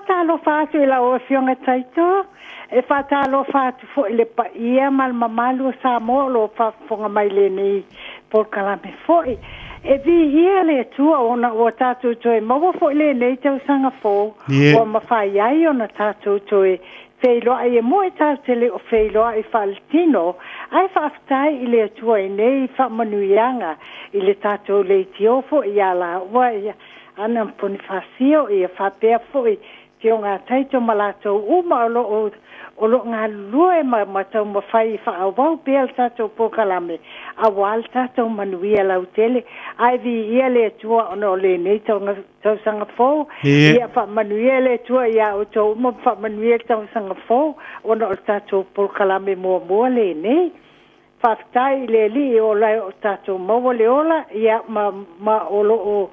Faatalofa atu i lau Afioga Taito, e faatalofa atu foi i le paia ma le mamalu o Samoa o lo o faafofoga mai i lenei polokalame foi. E viia le Atua ona ua tatou toe maua foi lenei tausaga fou ua mafai ai ona tatou toe feiloai e moe tatou te le o feiloai faaletino, ae faafetai i le Atua i nei faamanuiaga i le tatou leitio foi ia laua ia Ana ma Ponifasio ia faapea foi Afioga a Taito ma latou uma o lo o galulue ma taumafai e faaauau pea le tatou polokalame aua le tatou manuia lautele. Ae viia le Atua ona o lenei tausaga fou. Ia faamanuia le Atua ia outou uma, faamanuia le tausaga fou ona o le tatou polokalame muamua lenei. Faafetai i le Alii o la e o tatou maua le ola, ia ma o lo o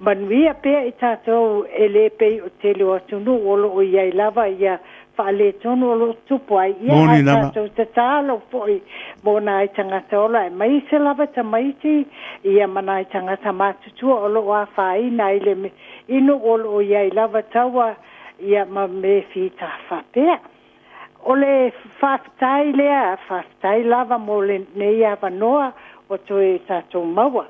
manuia pea i tatou e le pei o tele o atunuu o lo o i ai lava ia faaletonu o lo o tupu ai. Ia Moni ae lava. Tatou tatalo foi mo nai tagata ola, aemaise lava tamaiti ia ma nai tagata matutua o lo o afaina ai le inu o lo o i ai lava taua ia ma me fita faapea. O le faafetai lea, faafetai lava mo lenei avanoa o toe tatou maua.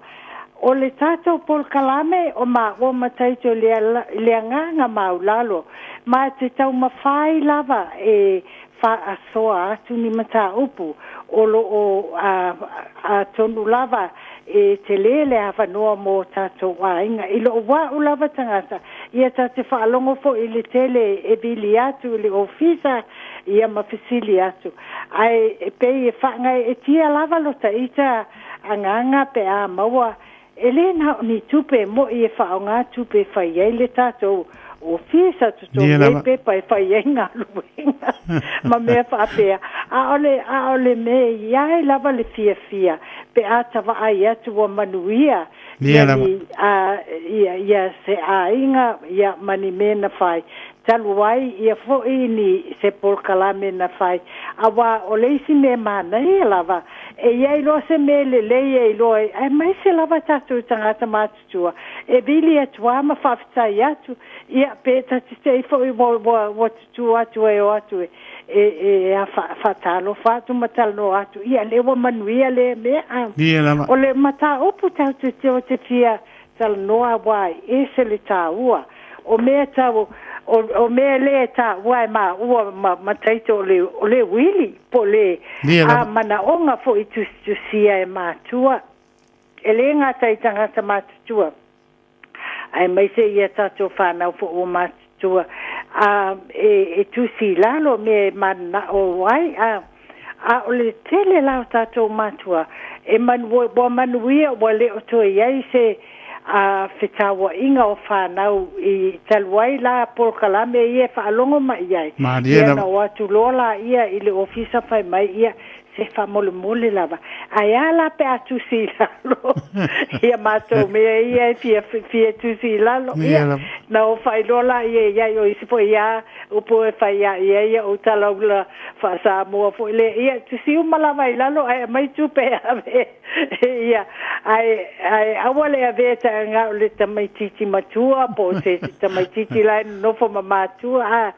O le tatou polokalame o maua ma Taito i le agaga maulalo, ma te taumafai lava e faasoa atu ni mataupu o lo o atonu lava e tele le avanoa mo tatou aiga. I lou a'u lava tagata, ia ta te faalogo foi i le tele e vili atu i le ofisa ia ma fesili atu, ae e pei e faagaeetia lava lo ita agaga pe a maua e le na o ni tupe mo'i e faaaoga tupe e fai ai le tatou ofisa, Ia totogi ai lava. pepa e fai ai galuega ma mea faapea. A o le mea e i ai lava le fiafia pe a tavaai atu ua manuia Ia ia lava. ni ia se aiga ia ma ni mea na fai talu ai ia foi ni se polokalame na fai. Auā o le isi mea manaia lava e i ai loa se mea lelei e iloa ai, aemaise lava tatou tagata matutua e vili atu lava ma faafetai atu, ia pe ta te te i foi ua tutu atu e o atu e faatalofa atu ma talanoa atu, ia lea ua manuia lea mea. Ia lava. O le mataupu tatou te fia talanoa auā e ese le taua o mea tau o mea lea e taua e maua ma Taito o le uili po o le Ia a lava. manaoga foi tusitusia e matua e le gata i tagata matutua aemaise ia tatou whanau fo o matutua e tusi lalo me mana'o ai a o le tele la o tatou matua e ua manuia ua le o toe i ai se fetauaiga o whanau i talu ai la polokalame ia e faalogo mai ai. Malie Ia lava. na o atu loa la ia i le ofisa fai mai ia se faamolemole lava. Ae a la pe a tusi i lalo ia matou mea ia e fia tusi i lalo. Ia Ia lava. na o faailoa la ia i ai o isi foi ia upu e fai ia ia ia o talaula faasamoa foi lea. Ia tusi uma lava i lalo ae aumai tupe e ave. Ia ae aua le avea taʻa o le tamaititi matua po o se tamaititi la e nonofo ma matua a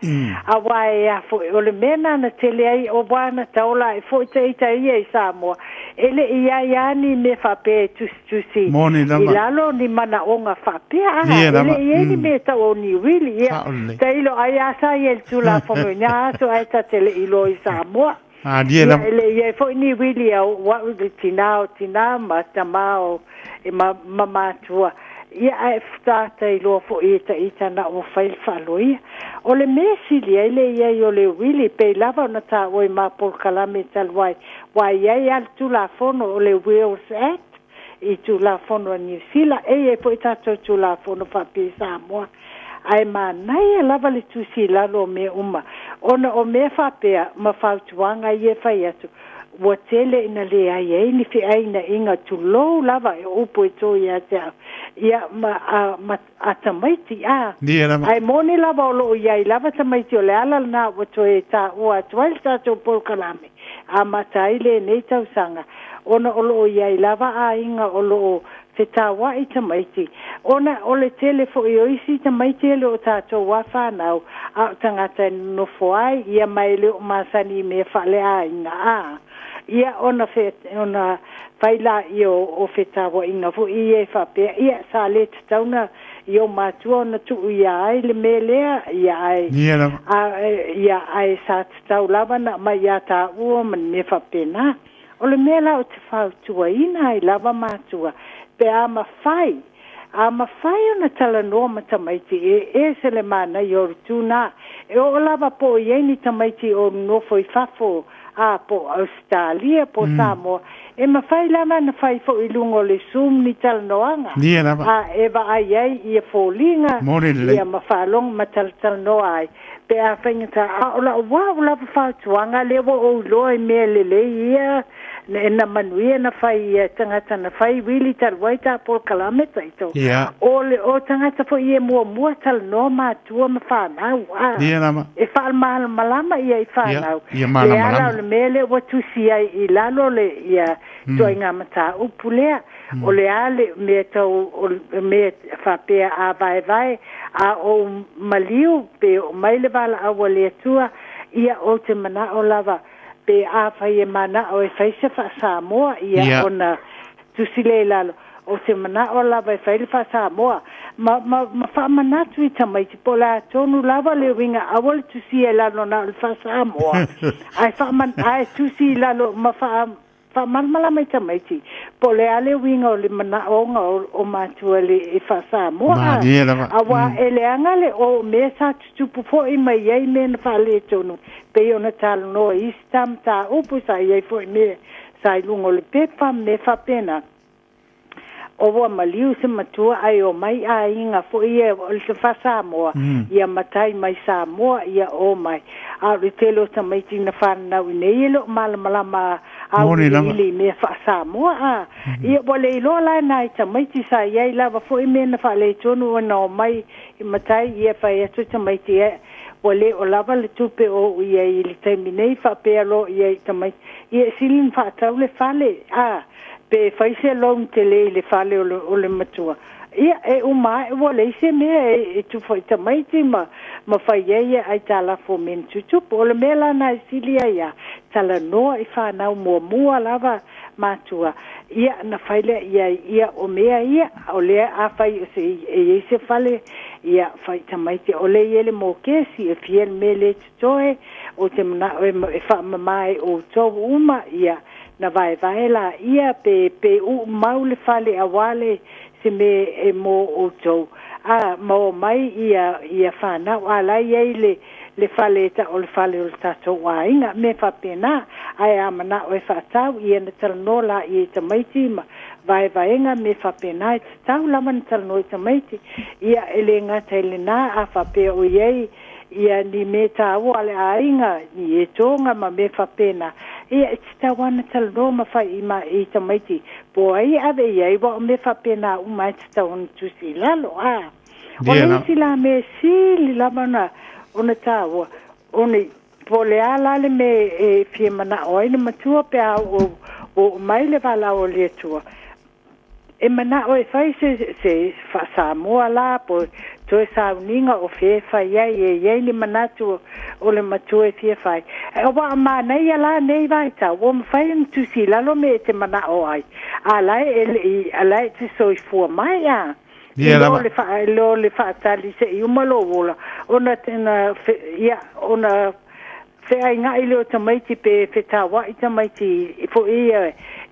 auā e a foi o le mea lena na tele ai o uā na taola ai foi ita ia i Samoa e le i ai lava ni mea faapea e tusitusi Moni i lava. lalo ni manaoga faapea a Ia e le lava. i ai ni mea tau o ni uili ia Sao lelei. tailo ai a sa ia i le Tulafono i na aso ae ta te le i loa i Samoa. Malie Ia lava. e le i ai foi ni uili a o a'u i le tinā o tinā ma tamā o e ma matua. Ia ae futata iloa foi e ita na ua fai le faaloia. O le mea sili ai le i ai o le uili pei lava ona taua i ma polokalame talu ai. Ua i ai lava le Tulafono o le Wills Act i Tulafono a Niu Sila. E i ai foi tatou Tulafono faapea i Samoa. Ae manaia lava le tusi i lalo o mea uma. Ona o mea faapea ma fautuaga ia e fai atu, ua tele ina leai ai ni feainaiga tulou lava e upu e to ia te au. Ia ma ma a tamaiti a. Ia lava. Ae moni lava o lo o i ai lava tamaiti o le ala lena ua toe taua atu ai le tatou polokalame amata ai lenei tausaga ona o lo o i ai lava aiga o lo o fetaua'i tamaiti ona o le tele fo'i o isi tamaiti e le o tatou afanau a o tagata e nonofo ai ia ma e le o masani i mea faaleaiga a ia ona fe ona fai laia o fetaua'iga fo'i ia e faapea ia sa lē tatauna i o matua ona tu'u ia ai le mea lea ia ae Ia lava. a ia ae sa tatau lava na aumai ia tāua ma le mea faapena. O le mea la o te fautuaina ai lava matua pe a mafai a mafai ona talanoa ma tamaiti e ese le manaia o le tūnā e oo lava po o i ai ni tamaiti o nonofo i fafo a po o Ausetalia po o Samoa e mafai lava ona fai fo'i i luga o le Zoom ni talanoaga Ia lava. a e vaai ai ia foliga Mo le lelei. ia ma faalogo ma talatalanoa ai pe a faigata a o la'u a'u lava fautuaga lea ua ou iloa i mea lelei ia na manuia na fai ia tagata na fai wili talu ai ta polokalame taito Ia. o le o tagata fo'i e muamua talanoa matua ma fanau a Ia lava. e fa'amalamalama ia i Ia. fanau Ia le ala o malamalama. le mea lea ua tusi ai i lalo le ia ituaiga mataupu lea o le a le mea tau o le mea faapea a vaevae a ou maliu pe o mai le valaau a le Atua ia ou te mana'o lava pe afai e mana'o e fai se fa'asamoa ia Ia. ona tusi lea i lalo o te mana'o lava e fai le fa'asamoa ma ma ma fa'amanatu i tamaiti po o le atonu lava le uiga aua le tusia i lalo na o le fa'asamoa ae fa'aman ae tusi i lalo ma fa'a fa'amalamalama i tamaiti po o le a le uiga o le mana'oga o matua le e fa'asamoa a Malie lava. auā e leaga le o mea sa tutupu fo'i mai ai mea na fa'aletonu pei ona talanoa i isi tamataupu sa iai fo'i mea sa i luga o le pepa ma mea fa'apena o ua maliu se matua ae o mai aiga fo'i ia o le fa'asamoa ia matai mai Samoa ia o mai a o le tele o tamaiti na fananau i nei e le o malamalama Mo le lava. auiliili i mea fa'asamoa a ia ua le iloa la nai tamaiti sa iai lava fo'i mea na fa'aletonu ona o mai i matai ia fai atu tamaiti e ua lē o lava le tupe o o'u iai i le taimi nei fa'apea loa ia i tamaiti ia e sili na fa'atau le fale a pe fai se loan tele i le fale o le matua ia e uma ae ua leai se mea e tufa i tamaiti ma ma fai ai ia aitalafu o mea na tutupu o le mea lana e sili ai ia talanoa i fanau muamua lava matua ia na fai lea ia ia o mea ia o lea afai o se e iai se fale ia fai tamaiti o le ia le mokesi e fia le mea le totoe o te mana'o e fa'amamā e outou uma ia na vaevae laia pe pe uu mau le fale auā le se mea e mo outou a ma o mai ia ia fanau a la iai le le fale e ta'o le fale o le tatou aiga me fa'apena ae a mana'o e fa'atau ia na talanoa laia i tamaiti ma vaevaega me fa'apena e tatau lava na talanoa i tamaiti ia e lē gata i lenā a fa'apea o iai ia ni me tāua a le aiga ni etoga ma mea fa'apena ia e tatau ana talanoa ma fai i ma i tamaiti po ai ave i ai ua o mea fa'apena uma e tatau ona tusi i lalo a o Ia le lava. isi la mea sili lava ona ona tāua ona po o le a la le mea e fia mana'o ai le matua pe a o o mai le valaau a le Atua e mana'o e fai se se fa'asamoa la po toe sauniga o fea e fai ai e iai le manatu o le matua e fia fai e ua manaia la nei vaitau ua mafai ona tusi i lalo me e te mana'o ai a lae e le'i a lae e te soifua mai a i Ia lo lava. le fa'a lo le fa'atali se'i uma lou ola ona tena ia ona fe'aiga'i le o tamaiti pe fetaua'i tamaiti fo'i ia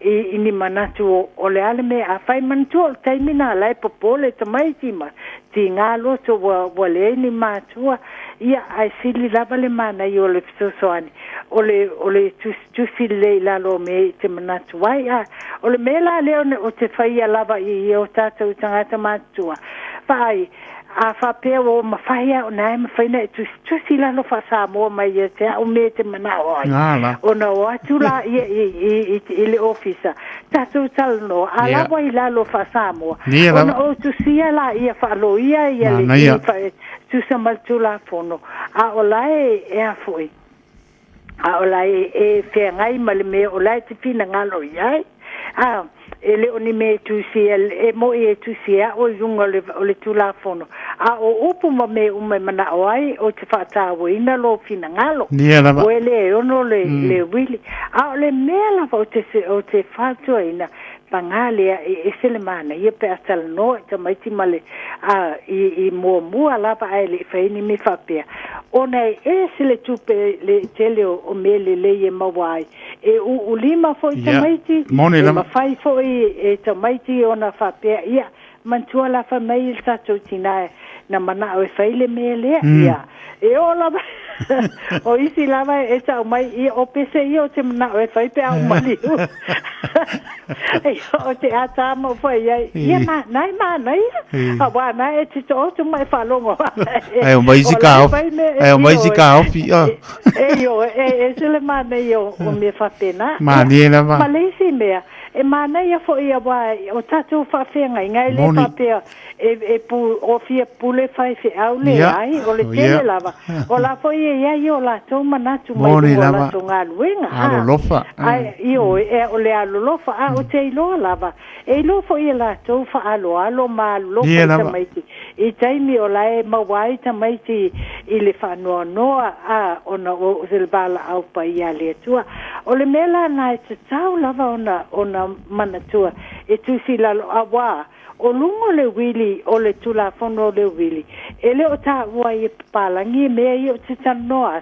i ni manatu o le a le mea afai manatua o le taimi na lae popole tamaiti ma tigā loto ua ua leai ni matua ia ae sili lava le manaia o le fesoasoani o le o le tusitusi lelei i lalo o mea i te manatu ai a o le mea la lea ona o te faia lava i ia o tatou tagata matutua vaai a faapea ua mafai a ona e mafai na e tusitusi i lalo fa'asamoa mai ia te a'u me te mana'o ai Ngā la. ona o atu la ia i le ofisa tatou talanoa a Ia. lava i lalo fa'asamoa Ia ona lava. ou tusia la ia fa'aloia ia le Manaia. i fa tusa ma le tulafono a o lae e a fo'i a o lae e feagai ma le mea o lae te finagalo i ai a E le o ni mea e tusia e mo'i e tusia o i luga o le Tulafono, a o upu ma mea uma e mana'o ai o te fa'atāuaina lou finagalo. Ia lava. Ua e lē ono le uili. A o le mea lava o te fautuaina, pagā lea e ese le manaia pe a talanoa i tamaiti ma le a i muamua lava ae le'i faia ni mea faapea, ona e ese le tupe le tele o mea lelei e maua ai. E u'ulima fo'i tamaiti, Moni e lava. mafai fo'i e tamaiti ona faapea, ia manatua la fai mai le tatou tinā na mana'o e fai le mea lea. Ia e oo lava o isi lava e ta'u mai, ia o pese ia o te mana'o e fai pe a ou maliu o te atā ma ou fai ai, ia ma nai manaia auā na e te to'oto ma e faalogo. Ai o mai isi O la e kaofi. fai mea Ai o mai isi ioe. Kaofi. Oh. E ioe, e ese le manaia o mea faapena. Ia Malie lava. ma le isi mea e manaia fo'i auā o tatou fa'afeagaiga e lē Moni. faapea e pu ofia pule faife'au leai o le tele lava o la fo'i e iai o latou manatu mai Moni luga o lava. latou galuega a Alolofa. ae ioe e o le alolofa a o te iloa lava e iloa fo'i e latou fa'aaloalo ma alolofa Ia i lava. tamaiti i taimi o lae maua ai tamaiti i le fa'anoanoa a ona o se le valaau paia a le Atua. O le mea lana e tatau lava ona manatua e tusi lalo auā o luga o le uili o le Tulafono o le uili e lē o tāua ai e papalagi mea ia o te talanoa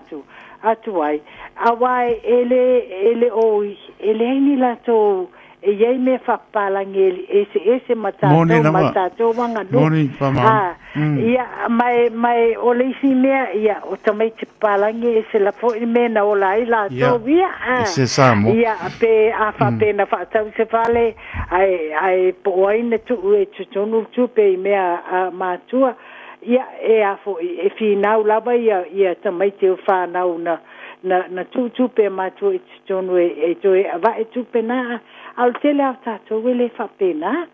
atu ai auā e lē e le o e leai ni latou e iai mea fa'apapalagi e eseese ma Moni tatou ma lava. tatou aganuu Moni faamaoni. a ia mai o le isi mea ia o tamaiti papalagi e se lafo'i mea na ola ai latou ia E a se Samoa. ia pe a fa'apena fa'atau se fale ae po o ai na tu'u e totonu le tupe i mea a matua ia e a fo'i e finau lava ia tamaiti o fanau na tu'utupe e matua i totonu e toe ava'e tupe na a o le tele a o tatou e lē fa'apena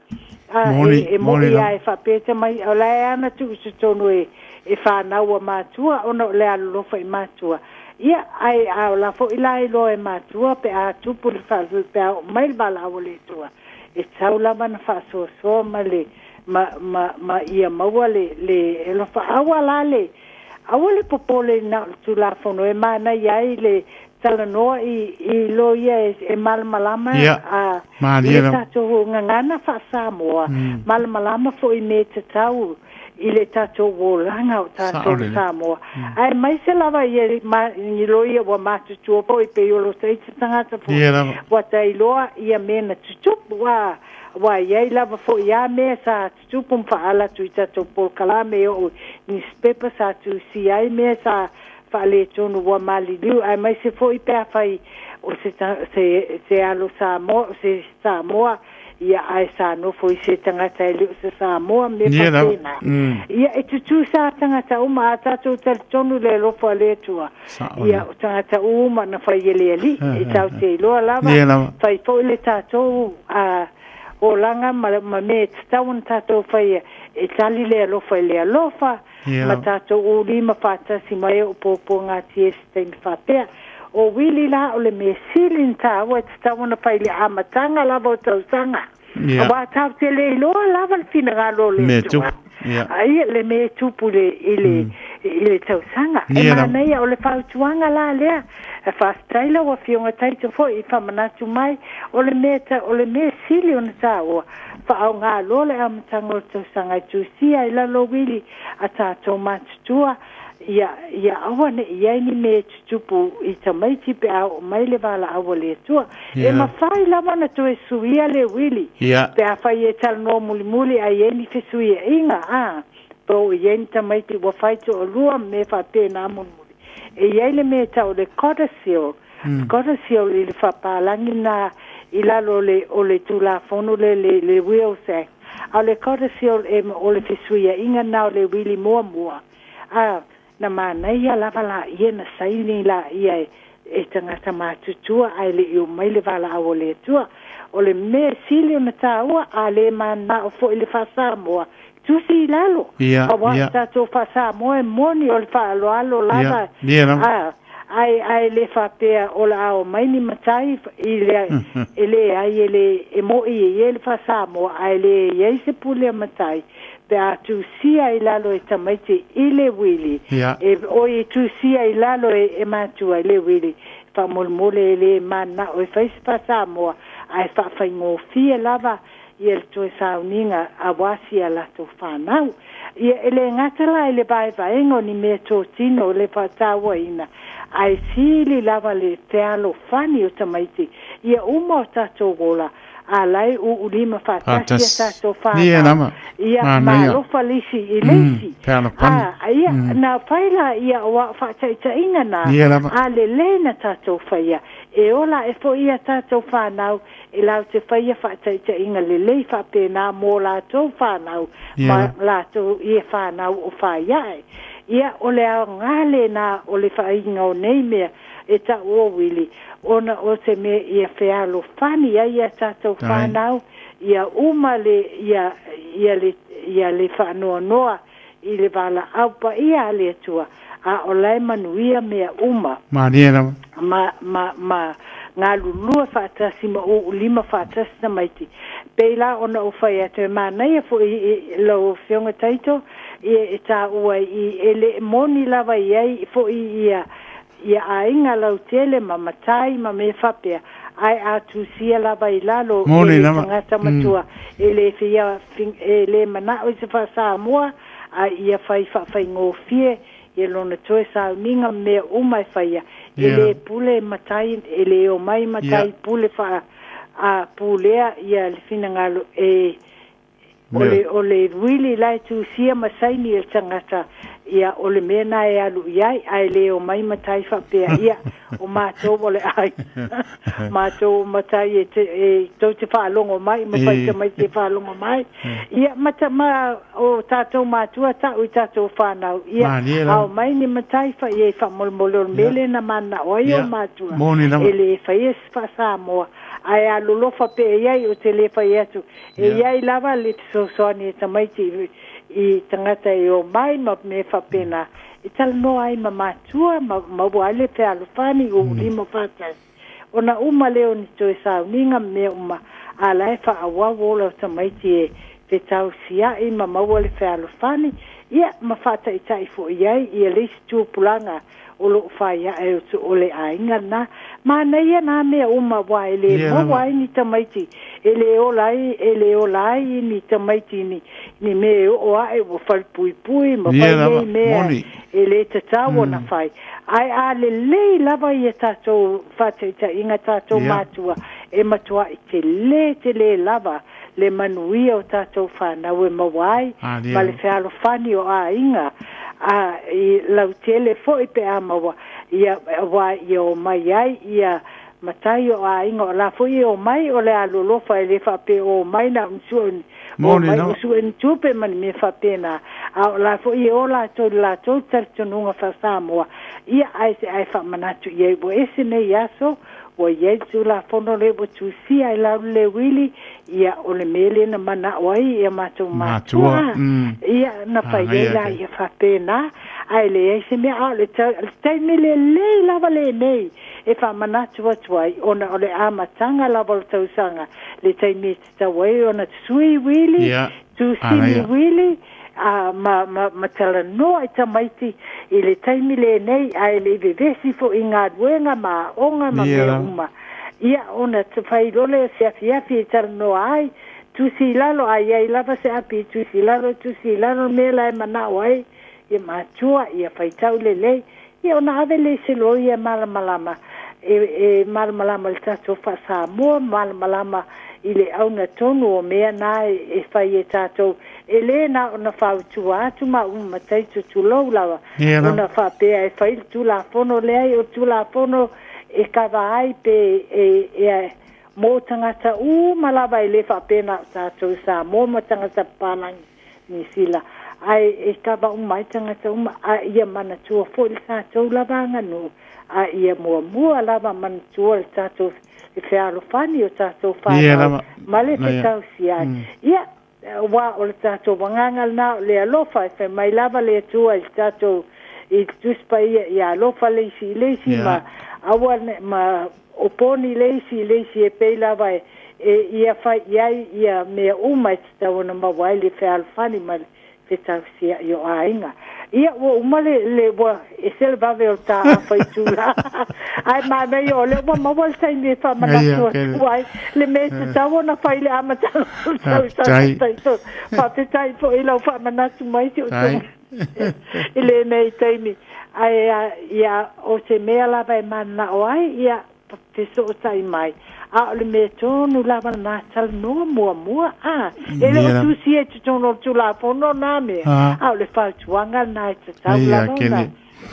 a Moni, e moni mo'i lava. a e fa'apea tamai o lae ana tu'u i totonu e fanau a matua ona o le alolofa i matua ia ae a o la fo'i la iloa e matua pe a tupu le fa'alu pe a oo mai le valaau a le Atua e tau lava na fa'asoasoa ma le ma ia maua le alofa aua la le aua le popole na o le Tulafono e manaia ai le talanoa i loia e malamalama a i Malie le lava. tatou gagana fa'asamoa malamalama fo'i me tatau i le tatou olaga o Sa'o tatou lelei. Samoa ae maise lava ia ma ni loia ua matutua fo'i pei o lo taita tagata fo'i Ia lava. ua tailoa ia mea na tutupu ua iai lava fo'i a mea sa tutupu ma fa'aala atu i tatou polokalame o'o newspaper sa tusia ai mea sa fa'aletonu ua maliliu ae maise fo'i pe afai o se alo Samoa o se Samoa ia ae sa nofo i se tagata e le o se Samoa me Ia lava. fa'apena ia e tutū sa tagata uma a tatou talitonu le alofa a le Atua Sa'o ia lelei. o tagata uma na fai e le Alii e taute iloa lava Ia lava. fai fo'i le tatou a olaga ma mea e tatau ona tatou faia e tali le alofa i le alofa Ia ma lava. tatou ulima fa'atasi mai o puapuaga e se taimi fa'apea o uili la o le mea sili na tāua e tatau ona fai le amataga lava o tausaga Ia. auā tatou te le iloa lava le finagalo o le Mea Atua tupu. Ia. ai le mea e tupu le i le tausaga e Ia lava. manaia o le fautuaga la lea e fa'afetai lau afioga taito fo'i i fa'amanatu mai o le mea o le mea sili ona tāua fa'aaogā loa le amataga o le tausaga e tusia i lalo uili a tatou matutua ia aua ne'i iai ni mea e tutupu i tamaiti pe a oo mai le valaau a le Atua e Ia. mafai lava na toe suia le uili Ia. pe afai e talanoa mulimuli ai ai ni fesuia'iga a po o iai ni tamaiti ua fai to'alua ma mea fa'apena mulimuli e iai le mea ta'u le codicil codicil i le fa'apalagi na i lalo o le Tulafono le Wills Act a o le codicil e o le fesuia'iga na o le uili muamua a na manaia lava la'ia na saini la'ia e tagata matutua ae le'i o mai le valaau o le Atua o le mea sili ona tāua a lē mana'o fo'i le fa'asamoa tusi i lalo Ia. auā Ia. tatou fa'asamoa e moni o le fa'aloalo lava Ia. Ia lava. a Ae le faapea o le a omai ni matai i le e leai e le e mo'i e i ai le faa-Samoa ae le i ai se pule a matai pe a tusia i lalo e tamaiti i le uili e oi e tusia i lalo e matua i le uili faamolemole e le mananao e fai se faa-Samoa ae faafaigofie lava ia le toe sauniga auā sia latou fanau. Ia e le gata la i le vaevaega o ni mea totino le faatauaina ae sili lava le fealofani o tamaiti ia uma o tatou ola a lai uulima faatasi ia tatou fanau ia ma alofa le isi i le isi. A ia na fai la ia o faataitaiga na a lelei na tatou faia e ola e fo'i ia tatou fanau e latou te faia faataitaiga lelei faapena mo latou fanau ma latou ia fanau o faiae. Ia o le aoga lena o le faaiga o nei mea e ta'u o uili ona o se mea ia fealofani ai ia tatou fanau ia uma le ia ia le ia le faanoanoa i le valaau paia a le Atua a o lae manuia mea uma. Malie lava. Ma galulua faatasi ma uulima faatasi tamaiti. Pei la ona ou fai atu e manaia fo'i lau Afioga Taito ia e taua i e le moni lava i ai fo'i ia ia aiga lautele ma matai ma mea faapea ae a tusia lava i lalo e le tagata matua e le fia e le manao i se faa-Samoa a ia fai faafaigofie ia lona toe sauniga mea uma e faia e le pule matai e le omai matai pule faa a pulea ia le finagalo e o le uili la e tusia ma saini e le tagata ia o le mea na e alu i ai ae le omai matai faapea ia o matou o le ai matou o matai e tou te faalogo mai ma fai tamaiti e faalogo mai ia ma o tatou matua ta'u i tatou fanau ia ao mai ni matai fa ia faamolemole o le mea lena mana'o ai o matua e le faia se faa-Samoa ae alolofa pe i ai o te le fai atu e i ai lava le fesoasoani e tamaiti i tagata e o mai ma mea faapena e talanoa ai ma matua ma maua ai le fealofani ua lima faatasi ona uma lea o ni toe sauniga mea uma a la e faaauau ola o tamaiti e fetausia'i ma maua le fealofani ia ma faataita'i fo'i ai ia le isi tupulaga o loo faiae o le aiga lena manaia na mea uma uā e le maua ai ni tamaiti e le ola ai e le ola ai ni tamaiti ni mea e oo ae ua falepuipui ma fai nei mea e le tatau ona fai ae a lelei lava ia tatou faataitaiga tatou matua e matua'i telē telē lava le manuia o tatou fanau e maua ai ma le fealofani o aiga a i lautele fo'i pe a maua ia uā ia omai ai ia matai o aiga o la fo'i e omai o le alolofa e le faapea o mai na o mai o su'e ni tupe ma ni mea faapena a o la fo'i e o latou i latou talitonuga faa-Samoa ia ae faamanatu i ai ua ese nei aso ua i ai le Tulafono lea ua tusia i lalo le uili ia o le mea lea na mana'o ai ia matou matua ia na fai ai la ia faapena ae leai se mea a o le taimi lelei lava lenei e faamanatu atu ai ona o le amataga lava o le tausaga le taimi e tatau ai ona sui uili tusini uili a ma talanoa i tamaiti i le taimi lenei ae le i vevesi fo'i galuega ma aoga ma mea uma ia ona fai lole se afiafi e talanoa ai tusi i lalo a iai lava se api tusi i lalo mea la e mana'o ai ia matua ia faitau lelei ia ona ave le se loia malamalama e malamalama le tatou faa-Samoa malamalama i le auga tonu o mea na e fai e tatou e lē na ona fautua atu ma uma matai tutulou lava ona faapea e fai le Tulafono leai o Tulafono e kava ai pe e mo tagata uma lava e lē faapena o tatou Samoa ma tagata papalagi Nisila ae e kava uma ai tagata uma a ia manatua fo'i le tatou lava aganuu a ia muamua lava manatua le tatou le fealofani o tatou fanau ma le fetausiai ia uā o le tatou agaga lena o le alofa e fai mai lava le Atua i le tatou i le Tusi Paia ia alofa le isi i le isi ma aua ne ma oponi le isi i le isi e pei lava e ia fai i ai ia mea uma e tatau ona maua ai le fealofani ma le fetausia'i o aiga. Ia, ua uma le, le, ua ese le vave o le ta afa itula. Ae manaia o lea ua maua le taimi e faamanatu atu ai le mea e tatau ona fai i le amataga o le tausaga taitonu. Faafetai foi i lau faamanatu mai si ou i lenei taimi. Ae, ia, o se mea lava e mananao ai, ia, fesootai mai, a o le mea tonu lava lena, talanoa muamua, a, e le o tusia i totonu o le Tulafono na mea, a o le fautuaga lena e tatau lava ona,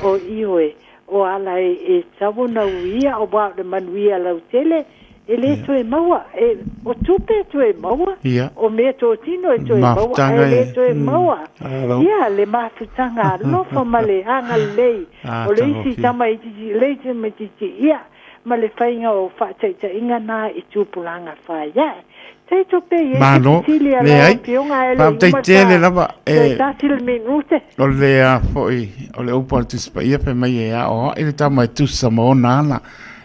o ioe, o ala e tatau ona uia, aua o le manuia lautele, e le toe maua, e, o tupe e toe maua, o mea totino e toe maua, ae le toe maua, ia, le mafutaga alofa ma le agalelei o le isi tamaitiiti, le isi tamaitiiti, ia, ma le faiga o faataitaiga na i tupulaga fai ae. Taito pe i ai se Malo, fesili a lau leai. afioga ae le i Faafetai uma tele ta lava toe e tasi le minute. o le a foi o le upu a le Tusi Paia fai mai e aoao'i le tama e tusa ma ona ala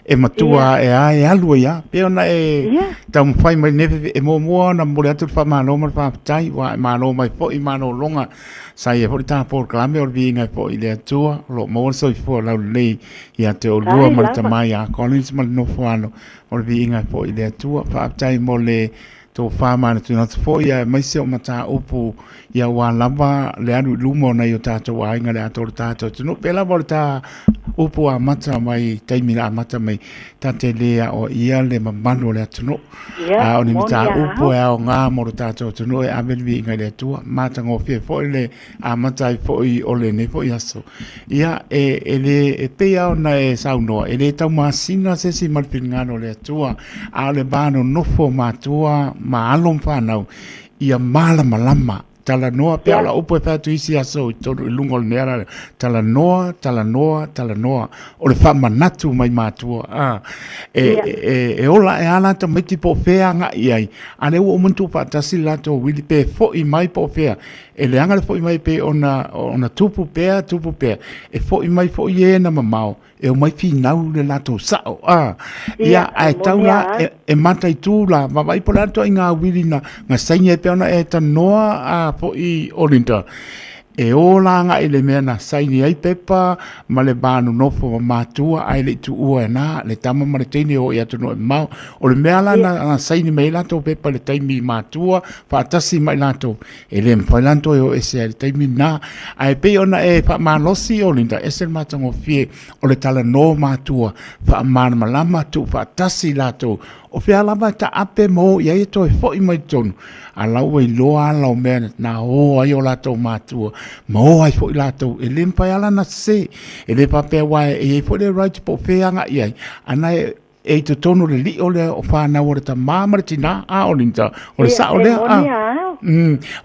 e matua Ia. ae a e alu ai lava. Pei ona e Ia. taumafai mai lenei afiafi e muamua ona momoli atu le faamalo ma le faafetai ua e malo mai foi i malologa sa i ai foi le ta polokalame o le viiga ai foi i le Atua o lo o maua le soifua laulelei ia te oulua Faafetai ma le lava. tama ia Collins ma le nofo alo o le viiga ai foi i le Atua. Faafetai mo le tofa manatunatu foi aemaise o mataupu ia aua lava le alu i luma o nai o tatou aiga le atoa o le tatou atunuu. Pei lava o le ta upu amata mai taimi na amata mai ta te lē aoaia le mamalu o le atunuu. Ia, A o ni moni a mataupu au. e aoga mo le tatou atunuu e ave le viiga i le Atua. Matagofie foi le amata ai foi o lenei foi aso. Ia, e, e le, e pei lava ona e saunoa, e le taumasina se isi ma le finagalo o le Atua, a o le va nonofo o matua ma alo ma fanau, ia malamalama. Talanoa pea o Ia, lau upu e fai atu isi aso i totonu i luga o lenei ala, talanoa, talanoa, talanoa. O le faamanatu mai matua, a, e, ia, e, e ola ae lava la tamaiti po o fea e agai i ai, a o lea ua uma ona tuufaatasi le latou uili pe foi mai po o fea. E leaga le foi mai pei ona, ona tupu pea, tupu pea. E foi mai foi e na mamao, e omai finau le latou sao. A, ia, ia, e ae tau moni la, a au. e, e mataitu la, vaavaai po o le a le ituaiga uili na, na saini ai pei ona e talanoa a foi o Linda. E o la agai i le mea na saini ai pepa ma le va nonofo ma matua ae le i tuua e na le tama ma le teine e o i atunuu e mamao. O le mea la Ia, na, na saini mai ai latou pepa i le taimi matua faatasi ma i latou, E le mafai la ona toe o ese ai i le taimi lena. Ae pei ona e faamalosi o Linda, ese le matagofie o le talanoa matua, faamalamalama, tuufaatasi i latou. O fea lava e taape ma o i ai e toe foi mai totonu, a la ua iloa ala o mea na o ai o latou matua, ma o ai foi latou. E le mafai lava la ona sese. E le faapea aua e i ai foi le right po o fea e agai i ai, a na e e i totonu o le lio lea o fanau a le tamā ma le tinā, a o Linda, o le Ia, sao e lea, a. moni a au.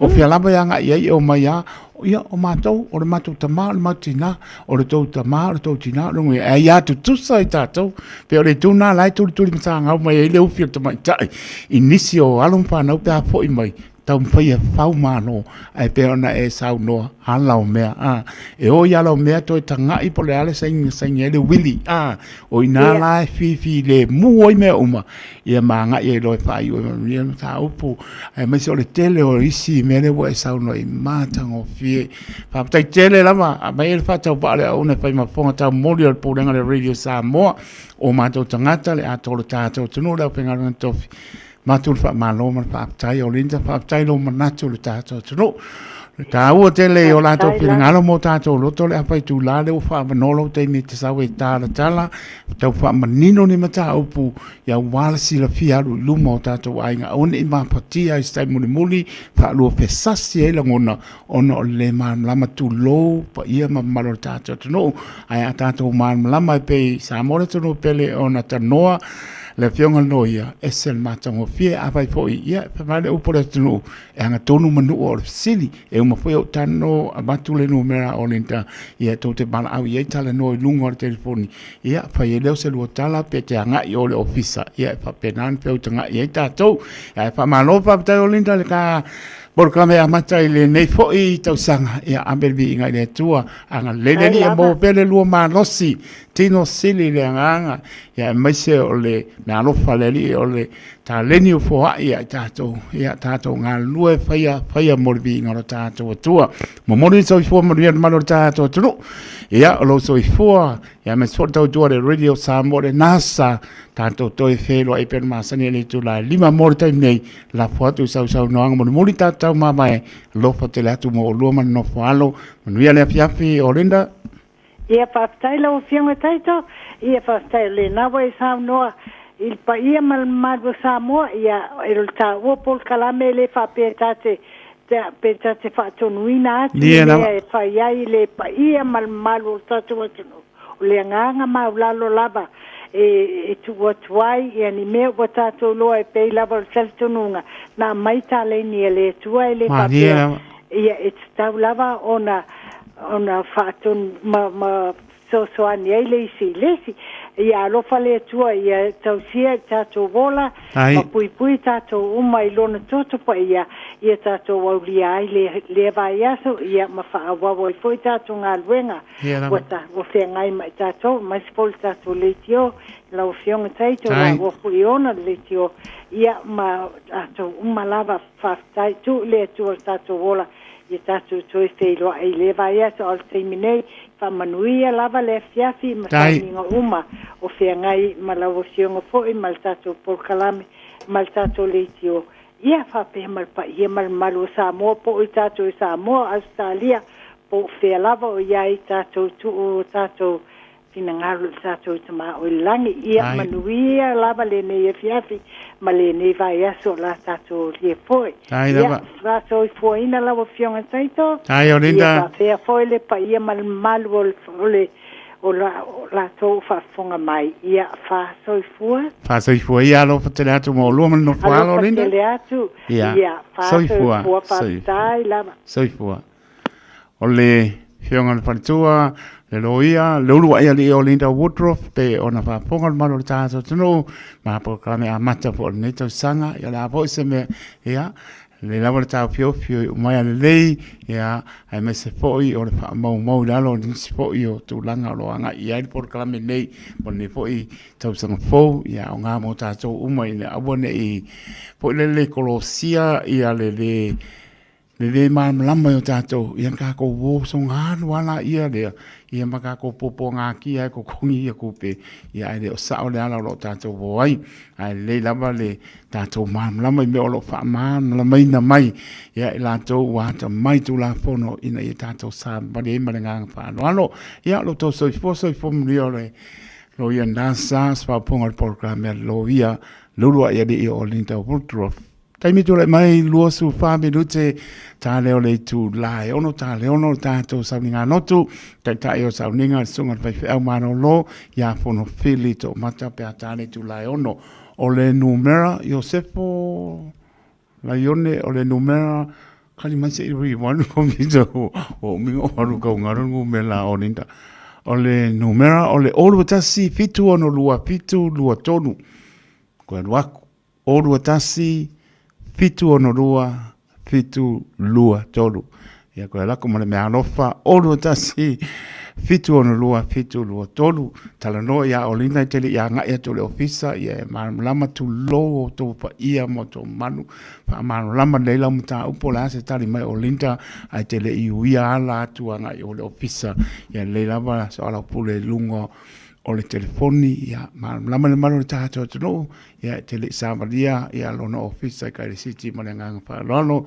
O fea lava e agai i ai e omai lava, ia, o matou, o le matou tamā, o le matou tinā, o le tou tamā, o le tou tinā, o le lona uiga, e aia tutusa i tatou. Pei o le itu lena o la e tulituli matagau mai ai le ufi o le tamaitai i nisi o alo ma fanau pe a foi mai, taumafai e fau malo, ae pei ona e saunoa, ala o mea, a. E oo i ala o mea toe taga'i po o le a le saini na saini ai le uili, a. O i ina Ia. la e fifilemu ai mea uma, ia ma agai ai loa e faaiu ai ma ia mataupu, aemaise o le tele o isi mea lea ua e saunoa i matagofie. Faafetai tele lava, aumai le faatauvaa o le auauna e fai ma fofoga taumoli o le Pulega o le Radio Samoa, o matou tagata, le atoa o le tatou atunuu, le aufaigaluega totofi. Matou le faamalo ma le faafetai. O Linda, faafetai lou manatu i le tatou atunuu. E taua tele i o latou Faafetai lava. finagalo mo tatou loto le afa itula lea ua faaavanoa lou taimi e te sau e talatala, tau faamanino ni mataupu aua le silafia alu i luma o tatou aiga. Aua ne i mafatia i se taimi mulimuli, faaluafesasi ai lagona ona o le le malamalama, tulou paia ma mamalu o le tatou atunuu. Ae a tatou malamalama e pei Samoa le atunuu pele ona tanoa le afioga i le loia, ese le matagofie. Afai foi, ia, fai mai le upu a le atunuu, e agatonu manua o le fesili. E uma foi ou talanoa, avatu le numera o Linda, ia, tou te valaau i ai, talanoa i luga o le telefoni, ia, fai ai lea o se lua tala pe te agai i o i le ofisa, ia, e faapena ona feutagai ai tatou. Ae faamalo faafetai o Linda i le ta Polokalame amata i lenei foi tausaga, ia ave le viiga i le Atua, agalelei le Ai Alii ia lava. maua pea le lua malosi, tino sili le agaga, ia aemaise o le meaalofa a le Alii o le taleni o foai ia i tatou, ia tatou galulue faia faia mo le viiga o lo tatou Atua. Momoli le soifua manuia le mamalu o le tatou atunuu, ia o lou soifua, ia aemaise foi le tautua a le Radio Samoa, le NASA, tatou toe feiloai pea le masani i le itula e 5 mo le taimi nei. Lafo atu i sau saunoaga mulimuli tatou mavae, alofa tele atu mo oulua ma le nofo alo. Manuia le afiafi o Linda. Ia faafetai lau Afioga Taito, ia faafetai o lena ua e saunoa i le paia ma le mamalu o Samoa, ia e le taua polokalame e le faapea ta te pe ta te faatonuina atu i Ia lava. mea e fai ai le paia ma le mamalu o le tatou atunuu. O le agaga maulalo lava e tuu atu ai ia ni mea ua tatou iloa e pei lava o le talitonuga na aumai taleni a le Atua e le Malie faapea lava. ia e tatau lava ona ona faatonu ma ma fesoasoani ai le isi i le isi. Ia alofa le Atua ia tausia i tatou ola Ai. ma puipui tatou uma i lona toto paia ia tatou aulia ai le lea vaiaso ia ma faaauau ai foi tatou galuega Ia ua lava. ta ua feagai ma i tatou aemaise foi le tatou leitio lau Afioga Taito Tai. laua foi ona le leitio ia ma tatou uma lava. Faafetai tuu i le Atua le tatou ola ia tatou toe feiloai i lea vaiaso. A o le taimi nei, faamanuia lava le afiafi ma Tai. sauniga uma o feagai ma lau Afioga foi ma le tatou polokalame ma le tatou leitio. Ia faapea ma le paia ma le mamalu o Samoa, po o i tatou i Samoa, Ausetalia, po o fea lava o i ai tatou tuu o tatou finagalo i le tatou Tama o i le lagi. Ia Ai. manuia lava lenei afiafi ma lenei vaiaso o la tatou aulia foi. Tai Ia lava. faasoifuaina lau Afioga Taito. Tai o Ia Linda. faapea foi le paia ma le mamalu o le, o le o la, o latou faafofoga mai. Ia faasoifua. Faasoifua ia alofa tele atu mo oulua ma le nofo alo Alofa Linda. tele atu. Ia. Ia Soifua. faasoifua Soifua. faafetai lava. Soifua. O le Afioga i le Faletua, le Loia, le uluai alii o Linda Woodruff, pe ona faafofoga le mamalu o le tatou atunuu, ma polokalame amata foi o lenei tausaga, ia o le a foi se mea, ia, lelei lava le taofiofio i umaia lelei, ia, aemaise foi o le faamaumau i lalo o nisi foi o tulaga o lo o agai i ai le polokalame nei mo lenei foi tausaga fou, ia aoga mo tatou uma ina aua ne i foi lele kolosia ia le lē le lē malamalama i o tatou, ia na tatou uo soga alu lava laia lea, ia ma tatou puapuagatia ai totogi ia tupe, ia ae le o sao le ala o lo o tatou uo ai. Ae lelei lava le tatou malamalama i mea o lo o faamalamalamaina mai, ia i latou ua atamai Tulafono ina ia tatou savavali ai ma le agaga faaaloalo. Ia, lo outou soifua, soifua manuia o le Loia NASA, se faaopoopoga o le polokalame a le Loia Leuluai Alii o Linda Woodruff. Taimi tulai mai 24 minute ta leo le itula e 6 ta le 6 le tatou sauniga lotu taitai o sauniga le susuga i le faifeau malolo ia Fonofili Toomata pe a ta le itula e 6 o le numera Iosefo Laione o le numera kali mai se i rewind computer o umi o alu kau ngaro numera o Linda o le numera o le 021 762 723 koe alu aku 021 762 723. Ia koe lako ma le mea alofa 021 762 723. Talanoa ia Olinda i te le i agai atu i le ofisa, ia e malamalama tulou outou paia ma outou mamalu. Faamalamalama lelei lau mataupu, o le a se tali mai Olinda ae te le i uia ala atu agai o le ofisa. Ia lelei lava soalaupule i luga o le telefoni, ia malamalama le mamalu o le tatou atunuu, ia e te le i savalia ia lona ofisa i Kaile City ma le agaga faaaloalo.